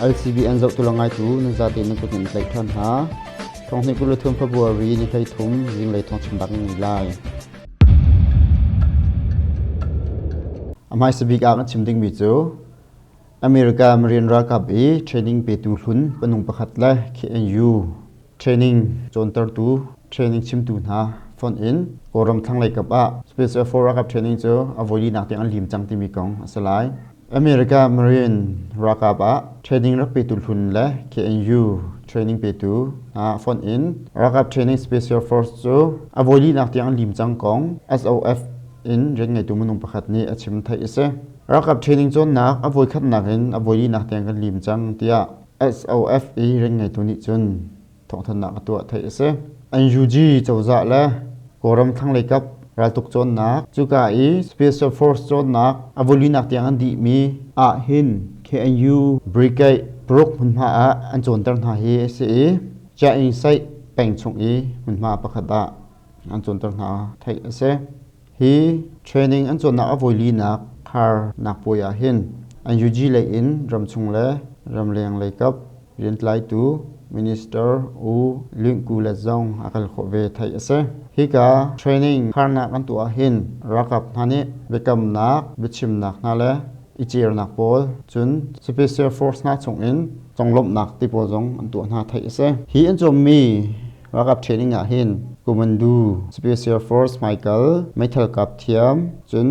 LCBN zohtu le ngaitu nan zate nan kut in tlaih ṭhan hna. Thonghnih 23 February ni 13 zinglei thawngchim bak ngei lai. A hmaisa bik ah kan chim dingmi cu America Marine ralkap i training petu hlun panung pakhat le KNU training cawntertu training chimtu hna fonh in Kawlram thlanglei kap ah Special Force ralkap training cu a voilinak tiang an lim cang timi kong a si lai. America Marine ralkap ah training rak petu hlun le KNU training petu hna fonh in ralkap training Special Force cu a voilinak tiang an lim cang kong SOF in rian ngeitu minung pakhat nih a chim theih a si. Ralkap training cawnnak a voikhatnak in a voilinak tiang kan lim cang tiah SOF i rian ngeitu nih cun thawngthanhnak a tuah theih a si. NUG cozah le Kawlram thlanglei kap raltuk cawnnak cuka i Special Force cawnnak a voilinak tiang an dihmi ah hin KNU Brigade paruk hmunhma ah an cawnter hna hi a si i Chiaing Saih peng chung i hmunhma pakhat ah an cawnter hna theih a si. Hi training an cawnnak a voilinak kharnak puai ah hin NUG lei in ramchung le ramleng lei kap riantlaitu Minister U Lwin Ku le zong a kal khawh ve theih a si. Hika training kharnak an tuah hin ralkap hna nih biakamnak, biachimnak hna le i cernak pawl cun Special Force hna chungin conglawmhnak ti pawl zong an tuah hna theih a si. Hi an cawmmi Ralkap training ah hin Kumandu, Special Force hmaikal, meithal kap thiam, cun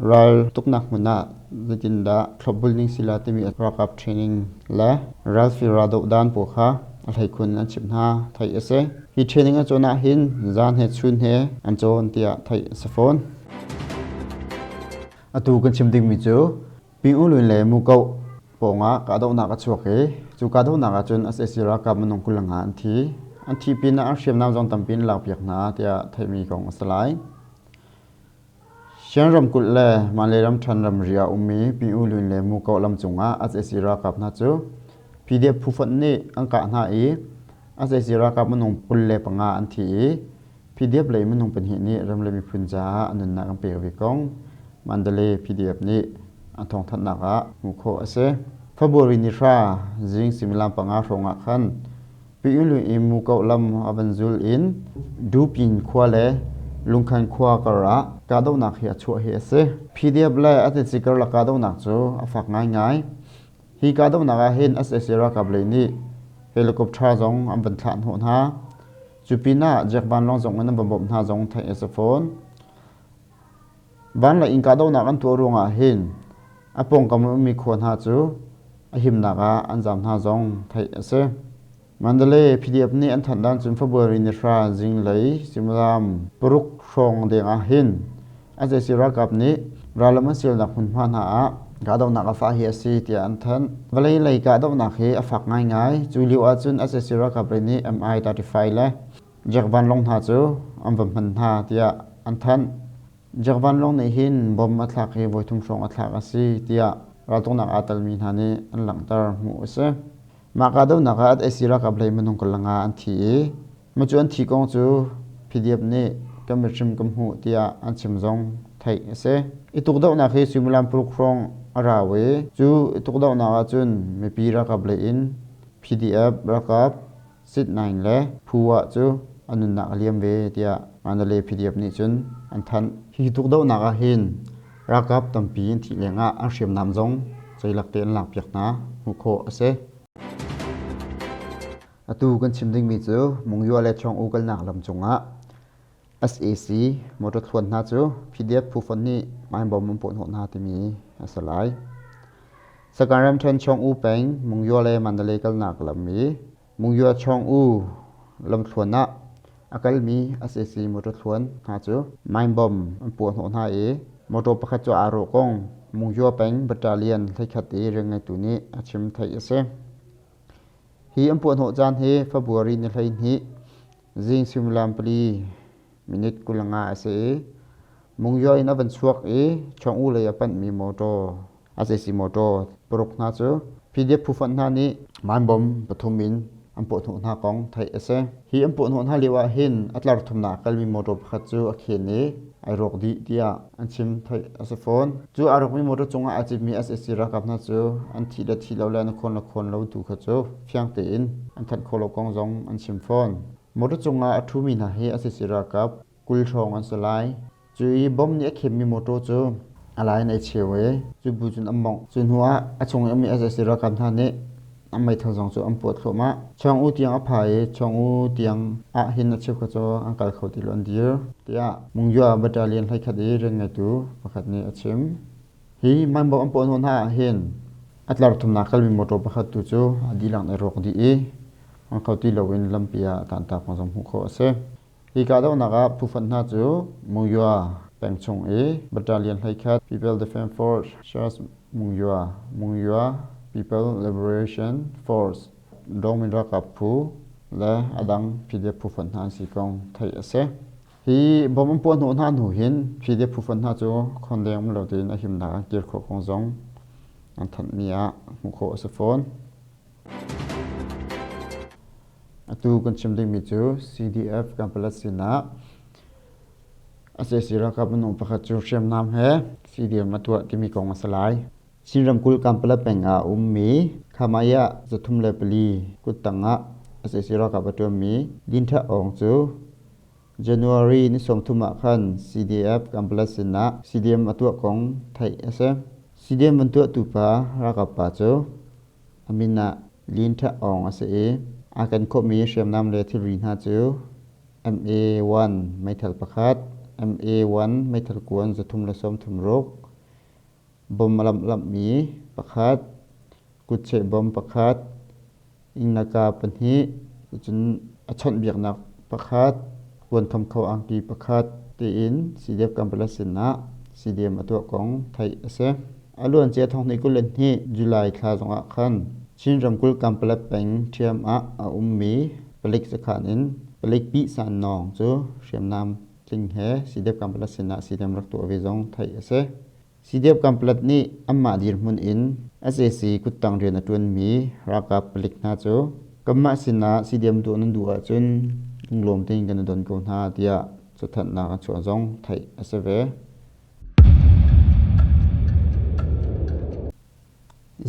ral tuknak hmun ah zeitindah thlopbul ning sila timi ralkap training le ralfir raldoh dan pawl kha a hleikhun an chimh hna theih a si. Hi training an cawn ah hin zan he chun he an cawn tiah theih a si fawn. Atu kan chim dingmi cu Pingulun le Mukoh pawngah kahdohnak a chuak i cu kahdohnak ahcun sac ralkap minung 25 an thi. An thih pinah an hriamnam zong tampi an lakpiak hna tiah theihmi kong a si lai. Shan ramkulh le Malay ramṭhen ramri ah ummi Pingulun le Mukoh lam cungah sac ralkap hna cu PDF phufonh nih an kah hna i sac ralkap minung 25 an thi i PDF lei minung pahnih nih ram le miphun caah a nunnak an pek ve kong Mandalay PDF nih an thawngthanhnak ah hmuh khawh a si. February ni hra zing suimilam panga hrawng ah khan Piyulu i Mukoh lam a van zul in Dupyin khua le Lungkhan khua kar ah kahdohnak hi a chuah hi a si. PDF le a titsi karlak kahdohnak cu a fak ngaingai. Hi kahdohnak ah hin sac ralkap lei nih helicopter zong an van thlah hnawh hna. Cu pinah Jack vanlawng zong in an va bawmh hna zong theih a si fawn. Van le inn kahdohnak an tuah ruangah hin a pawngkam a ummi khua hna cu a himnak ah an zaam hna zong theih a si. Mandalay PDF nih an thanh dan cun February ni hra zinglei suimilam paruk hrawng deng ah hin sac ralkap nih rallam an sialnak hmunhma hna ah kahdohnak a fah hi a si tiah an thanh. Vawlei lei kahdohnak hi a fak ngaingai. Cu lio ahcun sac ralkap lei nih Mi-35 le Jack vanlawng hna cu an va hman hna tiah an thanh. Jack vanlawng nih hin bom a thlak hi voithum hrawng a thlak a si tiah raltuknak aa telmi hna nih an langhter hmuh a si. Mah kahdohnak ah sac ralkap lei minung 25 an thi i Macu an thi kong cu PDF nih kan mithrim kan hmuh tiah an chim zong theih a si. I tukdohnak hi suimilam paruk hrawng a rau i cu i tukdohnak ahcun mipi ralkap lei in PDF ralkap Sit-9 le Phu ah cu an nunnak a liam ve tiah Mandalay PDF nih cun an thanh. Hi tukdohnak ah hin ralkap tampi an thih lengah an hriamnam zong ceilak te an lakpiak hna hmuh khawh a si. Atu kan chim dingmi cu Mungyua le Chawng-U kalnak lam cungah sac motor thluan hna cu PDF phu fonh nih mine-bomb an puahhnawh hna timi a si lai. Sagaing ramṭhen Chawng-U peng Mungyua le Mandalay kalnak lam i Mungyua Chawng-U lamthluan ah a kalmi sac motor thluan hna cu mine-bomb an puahhnawh hna i motor pakhat cu aa rawh kong Mungyua peng battalion 11 i rianngeitu nih a chim theih a si. Hi an puahhnawh caan hi February ni 12 zing suimilam pali minute 25 a si i Mungyaw in a van chuak i Chawng-U lei a panhmi motor sac motor paruk hna cu PDF phufonh hna nih mine-bomb pathum in an puahhnawh hna kong theih a si. Hi an puahhnawh hna lio ah hin a tlar thumnak a kalmi motor pakhat cu a khen i ai rawk dih tiah an chim theih a si fawn. Cu aa rawkmi motor cungah aa citmi sac ralkap hna cu an thih le thih lo le an khawn le khawn lo tu kha cu fiang tein an thanh khawh lo kong zong an chim fawn. Motor cungah a ṭhumi hna hi sac ralkap 20 hrawng an si lai. Cu i bomb nih a khemmi motor cu a lai in ai cheu i cu bu cun an mawngh. Cu hnu ah a chung i ummi sac ralkap hna nih an meithal zong cu an puah thluahmah. Chuang U tiang a pha i Chuang U tiang ah hin a cheukhat cu an kal kho ti lo an dir, tiah Mungyua Battalion 11 i rian ngeitu pakhat nih a chim. Hi mine an puah hnawh hna ah hin a tlar thumnak kalmi motor pakhat tu cu a dihlak in a rawk dih i hmang kho ti loin lampi ah a tantak kong zong hmuh khawh a si. Hi kahdohnak ah phufonh hna cu Mungyua peng chung i Battalion 11 People Defense Force Shas Mungyua, Mungyua People Liberation Force, Dongmin ralkap phu le a dang PDF phufonh hna an si kong theih a si. Hi bom an puah hnawh hna hnu hin PDF phufonh hna cu khondeng um lo tein a himnak an kir khawh kong zong an thanhmi ah hmuh khawh a si fawn. Atu kan chim dingmi cu CDF Kanpalet sinah sac ralkap minung pakhat cu hriamnam he CDM a tuah timi kong a si lai. Chin ramkulh Kanpalet peng ah a ummi Khamaya 304 kuttang ah sac ralkap a ṭuanmi Lin Tha Aung cu January ni 30 ah khan CDF Kanpalet sinah CDM a tuah kong theih a si. CDM an tuahtu pa ralkap pa cu A min ah Lin Tha Aung a si i aa ken khawhmi hriamnam le thilri hna cu MA-1 meithal pakhat, MA-1 meithal kuan 330 ruk, bom a lamhlamhmi pakhat, kutcheh bom pakhat, innaka pahnih, cun a chawnhbiaknak pakhat, kuantham kho angki pakhat tiin CDF Kampala sinah CDM a tuah kong theih a si. A luancia thonghnih 22 July thla zongah khan Chin ramkulh Kampala peng ṭhiam ah a ummi palik sakhan in palik Pih San Nawng cu hriamnam tling he CDF Kampala sinah CDM rak tuah ve zong theih a si. CDF Kampala nih anmah dirhmun in sac kuttang rian a ṭuanmi ralkap palik hna cu kanmah sinah CDM tuah nan duh ahcun lunglawm tein kan i don ko hna tiah cathanhnak an chuah zong theih a si ve.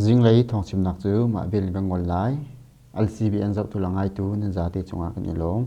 Zinglei thawngchimnak cu mah vel in kan ngol lai. LCBN zohtu le ngaitu nan zate cungah kan i lawm.